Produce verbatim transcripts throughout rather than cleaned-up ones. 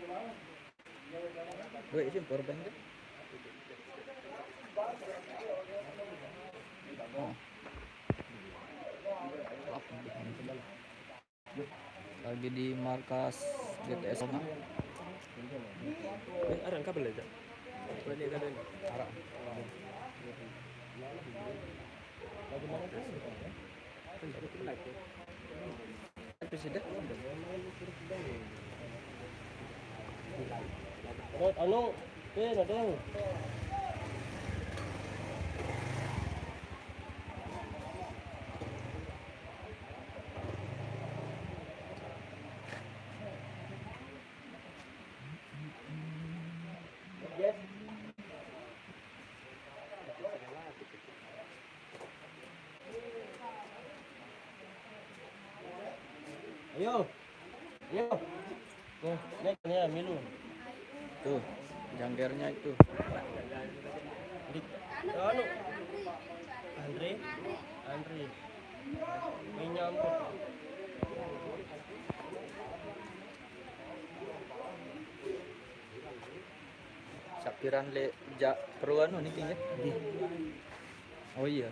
Wait, sini power bank tu. Oh. Lagi di markas G T S sana. Eh, arang kabel aja. Banyak kadang. Arang. Presiden. Anu, eh, nadeng. Ayo. Ayo. Tuh, naik ya, milu. Tuh, janggernya itu. Di, anu. Andre. Andre. Minyak. Sapiran le ja perlu anu nih, King, ya? Oh iya.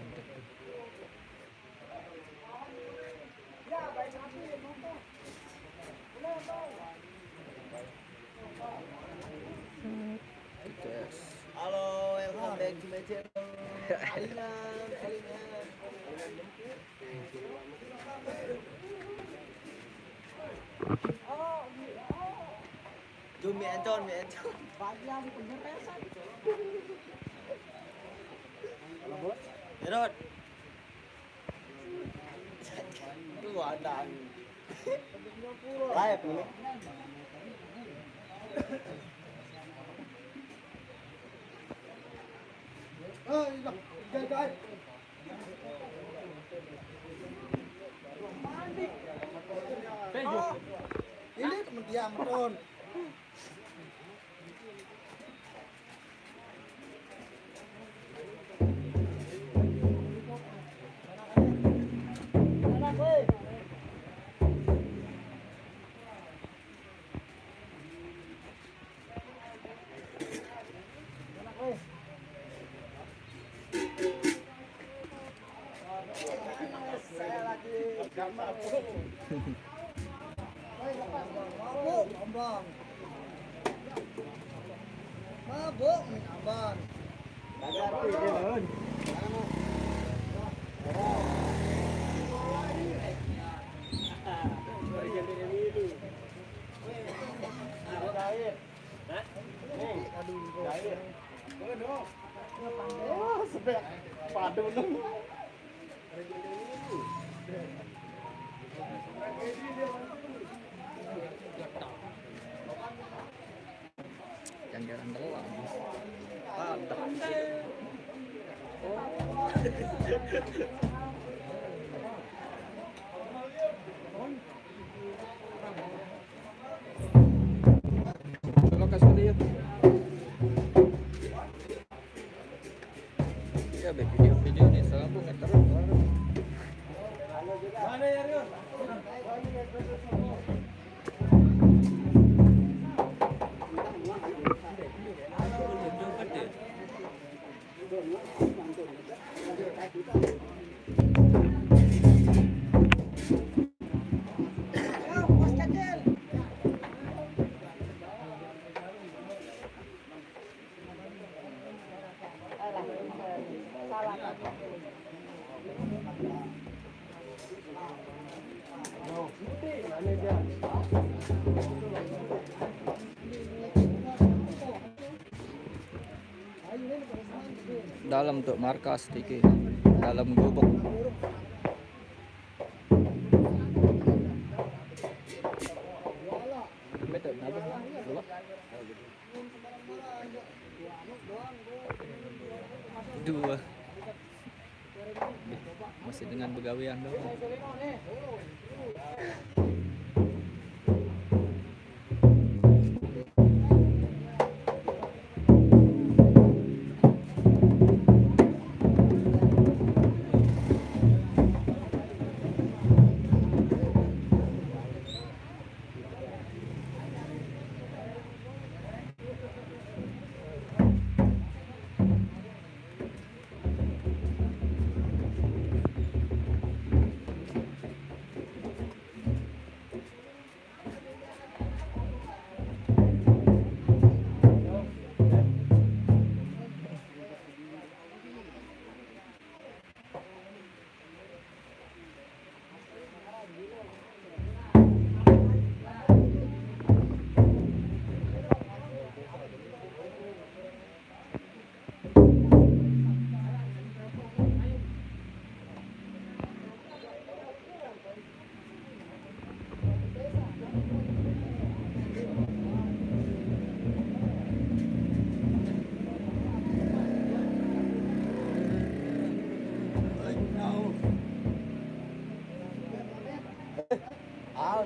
Halo, welcome back to my channel. Salingan, salingan. Jom, mi encon, mi encon. Bagian pengeresan. Halo, Bos. Herod. Tuh ada. Live nih. Oh, iya. Iya, guys. Ini temen dia, Ton. Mabuk, Bang. Mabuk, main abang. Jangan-jangan doang. Padahal. Coba kasih lihat. Iya, be, video-video nih, salah bu, ngeter. Mana ya, Rio? Dalam tuh markas, Tiki. Dalam gubuk. Betul, kenapa? Dua. Masih dengan begawean dong.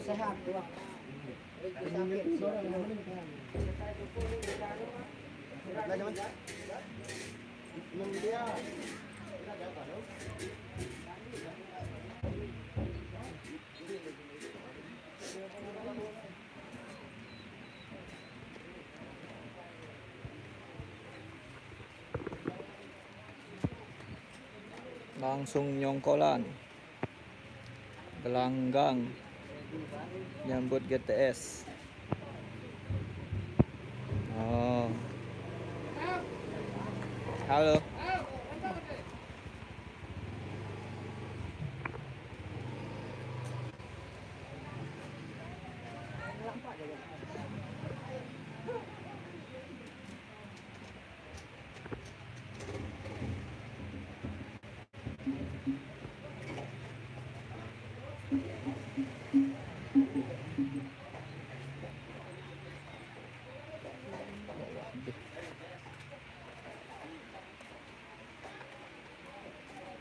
Sehat, Wak. Sakit. Langsung nyongkolan. Gelanggang nyambut G T S. Oh. Halo.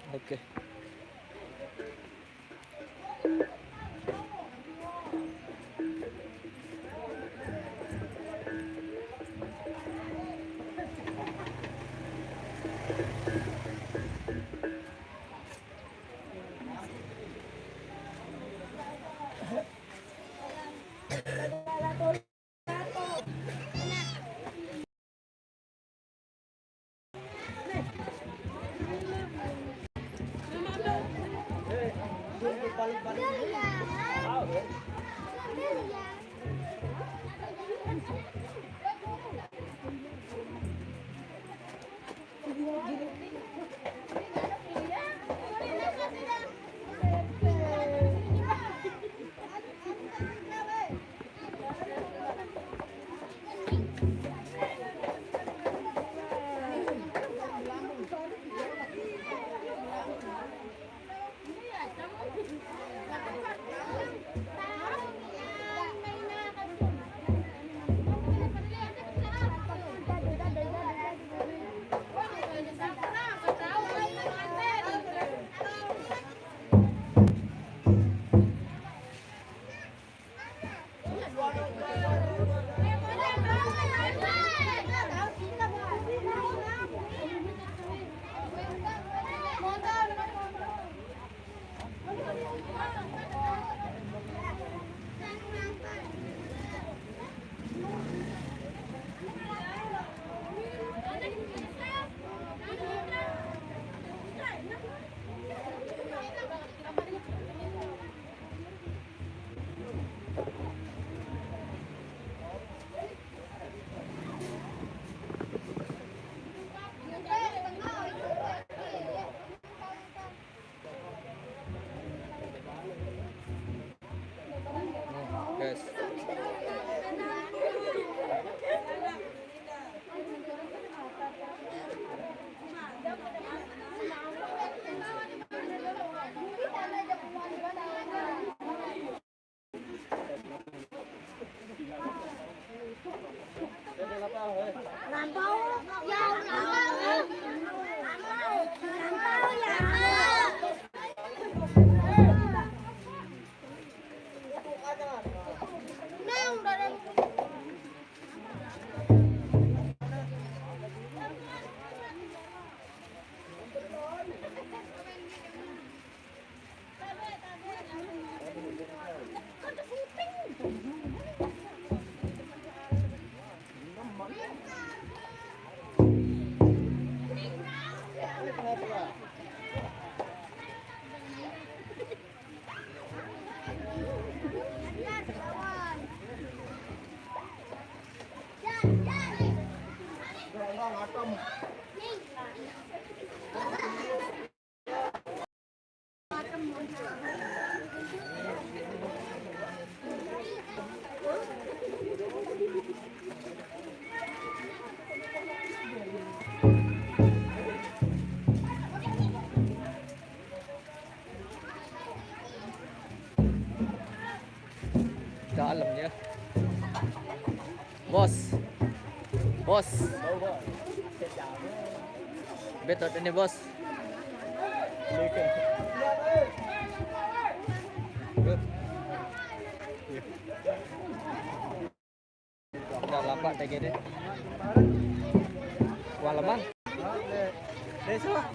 Oke. Guys. Dalam ya. Bos. Bos. Betot ini, Bos. Good. Dah lapak tadi deh. Walaman. Desa.